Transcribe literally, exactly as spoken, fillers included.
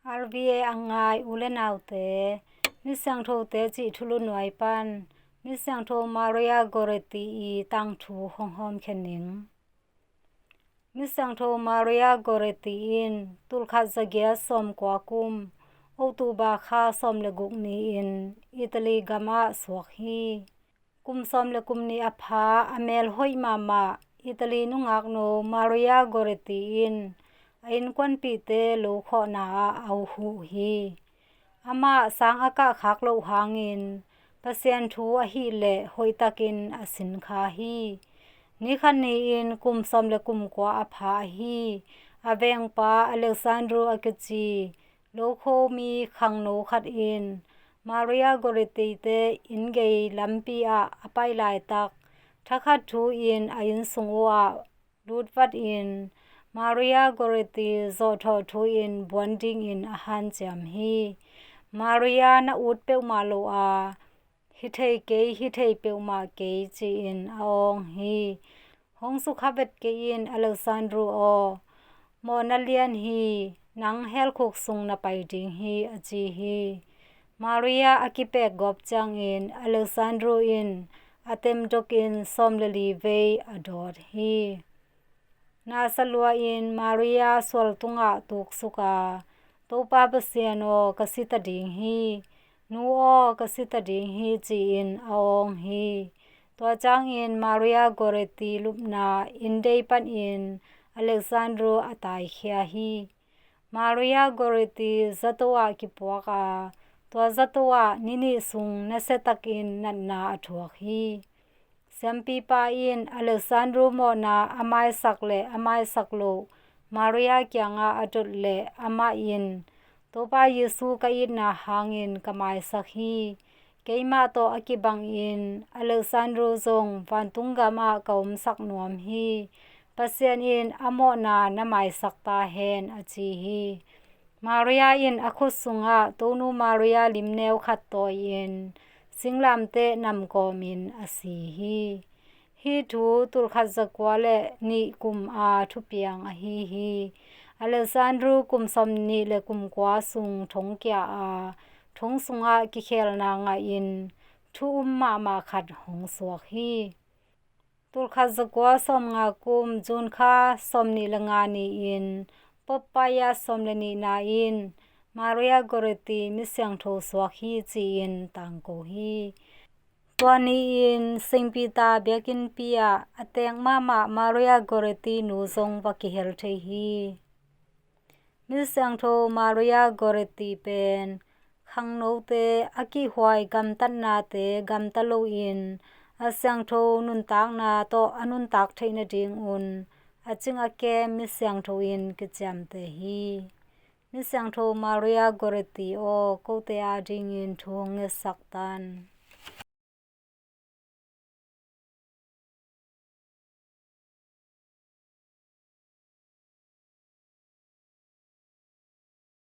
R V A a ngai u le naute, Misiangthote cih thulu nuai pan Misiangtho Maria Goretti i tangthu hong hawmkhia ning. Misiangtho Maria Goretti in tulkhat zagiat sawmkua kum, October kha sawm le guk ni-in Italy gamah suak hi. Kum sawm le kum nih a pha a mel hoih mahmah Italy nungaknu Maria Goretti in a innkuanpihte lo khawhna ah a huh hi. Amah sang a kahkhak loh hangin Pasian thu ahih leh hoihtakin a sinkha hi. Nikhat ni-in kum sawm le kum kua a pha ahi a vengpa Alexandru a kici lokhomi khangno khat in Maria Goretti-te inn gei lampi ah a pai laitak thakhat thu-in a inn sung uhah lutvat in Maria Goretti zawhthawh thu-in buan dingin a hanciam hi. Maria na ut peuhmah lo a, hi thei kei, hi thei peuhmah kei ci-in a awng hi. Hong sukha vet kei in Alexandru aw, mawhna lian hi, nang helkhuk sung na pai ding hi a ci hi. Maria a kipek gawp ciangin Alexandru in a temdokin sawm le li vei a dawt hi. Nasa lua-in Maria sual tungah tuksuk a, Topa Pasian aw, ka si ta ding hi, nu aw, ka si ta ding hi ci-in a awng hi. Tua ciangin Maria Goretti lupna inn dei panin Alexandru a taikhia hi. Maria Goretti zato ah kipuak a, tua zato ah ni nih sung nasiatakin natna a thuak hi. Siampipa in Alexandru mawhna a maisak le a maisak loh Maria kiangah a dot leh amah in, Topa Jesu ka itna hangin ka maisak hi. Keimah tawh a kibangin Alexandru zong vantung gamah ka omsak nuam hi. Pasian in a mawhna na maisak ta hen a ci hi. Maria in a khut sungah Tonu Maria limneu khat tawi-in singlamteh namkawmin a si hi. Hih thu tulkhat zakua le nih kum a thupiang ahi hi. Alexandru kum sawmnih le kum kua sung thongkia a, thong sungah kikhelna ngahin thu um mahmah khat hong suak hi. Tulkhat zakua sawmnga kum June kha sawmnih le nga ni-in Pope Pius sawm le nihna in Maria Goretti misiangtho suak hi ci-in tangko hi. Tua ni-in Saint Peter biakinnpi ah a teek mahmah Maria Goretti nu zong va kihel thei hi. Misiangtho Maria Goretti pen khangnote a kihhuai gamtatnate gamta loin a siangtho nuntakna tawh a nuntak theih nadingun a cing a kem misiangtho in kiciamteh hi. Misiangtho Maria Goretti aw, kote adingin thu hong ngetsak tan.